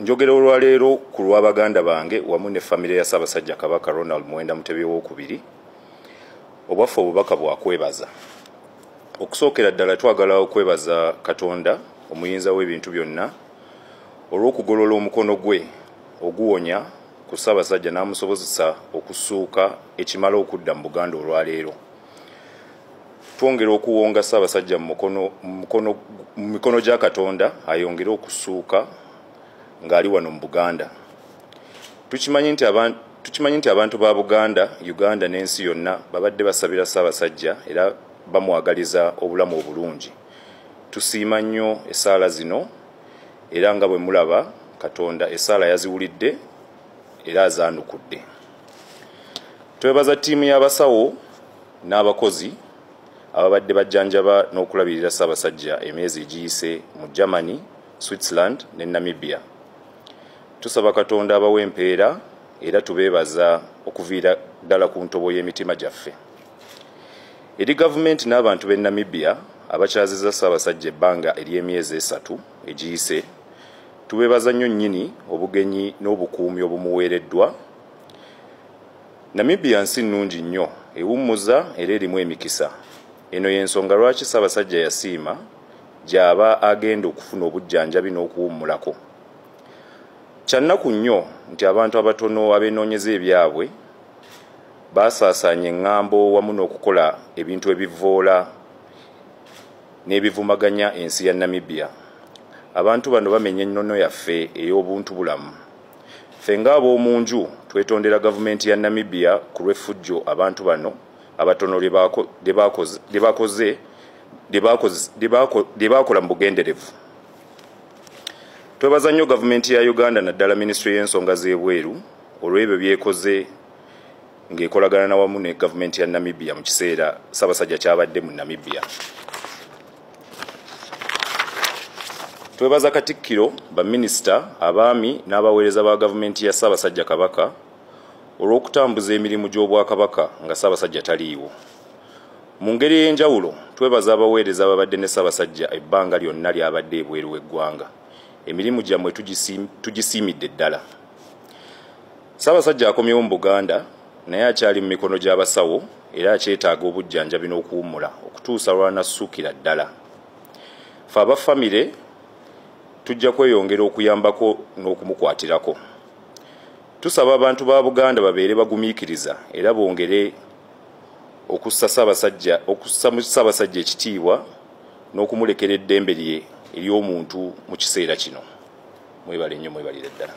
Njogera olwaleero ku lw'abaganda bange wamu ne famire ya Ssaabasajja Kabaka Ronald Muwenda Mutebi Owookubiri. Obwaffe obubaka bwa kwebaza. Okusookera ddala twagala okwebaza Katonda omuyinza w'ebintu byonna olw'okugolola omukono gwe oguwonya ku Ssaabasajja n'amusobozesa okusuuka ekimala okudda mu Buganda olwaleero. Twongera okuwonga Ssaabasajja mu mikono gya Katonda ayongere okusuuka ng'ali wano mu Buganda. Tukimanyi nti abantu ba Buganda, Uganda n'ensi yonna babadde basabira Ssaabasajja era bamwagaliza obulamu obulungi. Tusiima nnyo essaala zino era nga bwe mulaba Katonda essaala yaziwulidde era azaanukudde. Twebaza ttiimu y'abasawo n'abakozi ababadde bajjanjaba n'okulabirira Ssaabasajja emyezi egiyise mu Germany, Switzerland ne Namibia. Tusaba Katonda abawe empeera era tubeebaza okuviira ddala ku ntobo y'emitima gyaffe. Eri gavumenti n'abantu b'e Namibia abakyazizza Ssaabasajja ebbanga ery'emyezi 3 egiyise, tubeebaza nnyo nnyini obugenyi n'obukuumi obumuweereddwa. Namibia nsi nnungi nnyo, ewummuza era erimu emikisa. Eno y'ensonga lwaki Ssaabasajja yasiima gy'aba agenda okufuna obujjanjabi n'okuwummulako. Kya nnaku nnyo nti abantu abatono abeenoonyeza ebyabwe baasaasaanya eŋŋambo wamu n'okukola ebintu ebivvoola n'ebivumaganya ensi ya Namibia. Abantu bano bamenya ennono yaffe ey'obuntu bulamu. Ffe ng'ab'omu nju twetondera gavumenti ya Namibia ku lw'effujjo abantu bano abatono lye bakola mu bugenderevu. Twebaza nnyo gavumenti ya Uganda naddala minisitule y'ensonga z'ebweru olw'ebyo by'ekoze ng'ekolagana wamu ne gavumenti ya Namibia mu kiseera Ssaabasajja ky'abadde mu Namibia. Twebaza Katikkiro, baminisita, abaami n'abaweereza ba gavumenti ya Ssaabasajja Kabaka olw'okutambuza emirimu gy'Obwakabaka nga Ssaabasajja taliiwo. Mu ngeri ey'enjawulo twebaza abaweereza ababadde ne Ssaabasajja ebbanga lyonna ly'abadde ebweru w'eggwanga. Emirimu gyammwe tugisiimidde ddala. Ssaabasajja akomyewo mu Buganda naye akyali mu mikono gy'abasawo era akyetaaga obujjanjabi n'okuwummula okutuusa lw'anassuukira ddala. Ffe aba famire tujja kweyongera okuyambako n'okumukwatirako. Tusaba abantu ba Buganda babeere bagumiikiriza era bongere okussa Ssaabasajja ekitiibwa n'okumulekera eddembe lye ery'omuntu mu kiseera kino. Mwebale nnyo, mwebalire ddala.